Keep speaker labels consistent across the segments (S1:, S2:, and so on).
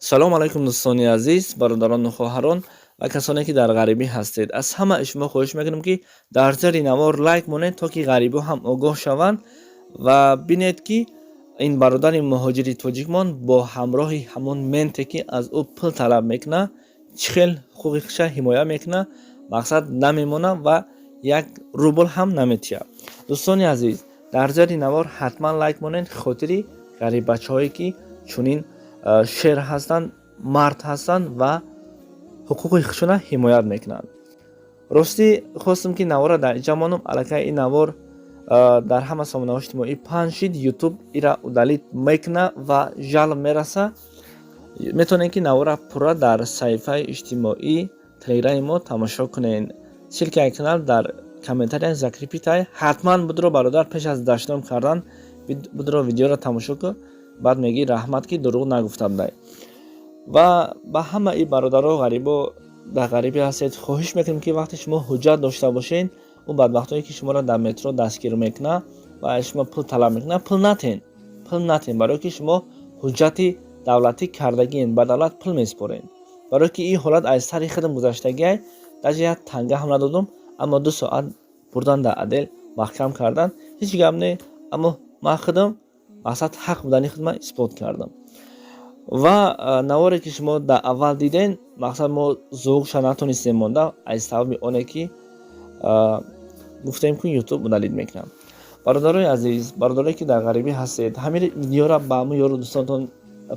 S1: Салому алайкум, дӯстони азиз, бародарону хоҳарон ва касоне, ки дар ғарибӣ ҳастед. Аз ҳамаи шумо хоҳиш мекунам, ки дар зери навор лайк монед, то ки ғарибо ҳам огоҳ шаванд ва бинед, ки ин бародари муҳоҷири тоҷикмон бо ҳамроҳи ҳамон менте, ки аз ӯ пул талаб мекунад, чӣ хел ҳуқуқи худша ҳимоя мекунад, мақсад намемонад ва 1 рубл ҳам наметиҳад. Дӯстони азиз, дар зери навор ҳатман лайк монед, хотири ғариббачаҳое, ки чунин шер ҳастанд, мард ҳастанд ва ҳуқуқи худшона ҳимоят мекунанд. Ростӣ, хостам, ки навора дар инҷа монам. Аллакай ин навор дар ҳама сомонаҳои иҷтимоӣ паҳн шид, Ютуб ира удалить мекуна ва жалоба мераса. Метавонед, ки навора пурра дар саҳифаи иҷтимоӣ Телеграми мо тамошо кунед. Ссылкаи канал дар комментария закрепить. Ҳатман будро, бародар, пеш аз дашном кардан будро, видеоро тамошо кун, баъд мегӣ: «Раҳмат, ки дурӯғ нагуфта будай». Ва ба ҳамаи бародаро, ғарибо, дар ғарибӣ ҳастед, хоҳиш мекунем, ки вақте шумо ҳуҷҷат дошта бошед, ӯ бадбахтое, ки шуморо дар метро дастгир мекунад ва аз шумо пул талаб мекунад, пул натен, пул натен, барое ки шумо ҳуҷҷати давлатӣ кардагиен, ба давлат пул месупоред. Барое ки ин ҳолат аз сари худам гузаштагиай, даже як танга ҳам надодум, аммо 2 соат бурдан дар отдел маҳкам кардан. Ҳеҷ гап не, аммо ман худам, мақсад, ҳақ будани худма исбот кардам. Ва наворе, ки шумо дар аввал диден, мақсад, мо звукша натонистем монда, аз сабаби оне ки гуфтем, ки Ютуб удалить мекунам. Бародарои азиз, бародарое, ки дар ғарибӣ ҳастед, ҳамин видеоро ба ҳамун ёру дӯстонтон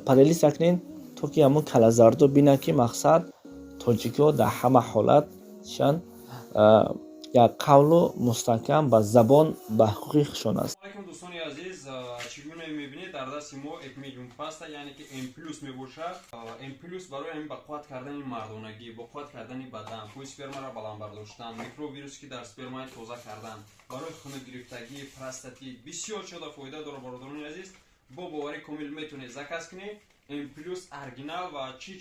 S1: поделиться кунед, то ки ҳамун калазардо бинад, ки мақсад, тоҷикҳо дар ҳама ҳолат чиан, як қавлу мустаҳкам ба забон, ба ҳуқуқи худшон аст.
S2: Алайкум, дӯстони азиз. Чӣ гуна мебинед, дар дасти мо Экмедиум паста, яъне ки М плюс мебошад. М плюс барои ҳамин ба қувват кардани мардонагӣ, бо қувват кардани бадан, бӯи спермаро баланд бардоштан, микровирусе, ки дар спермаи, тоза кардан, барои хунугирифтагӣ, простатит бисёр чода фоида дорад. Бародарони азиз, бо боварӣ комил метавонед заказ кунед. М плюс оригинал ва чӣ.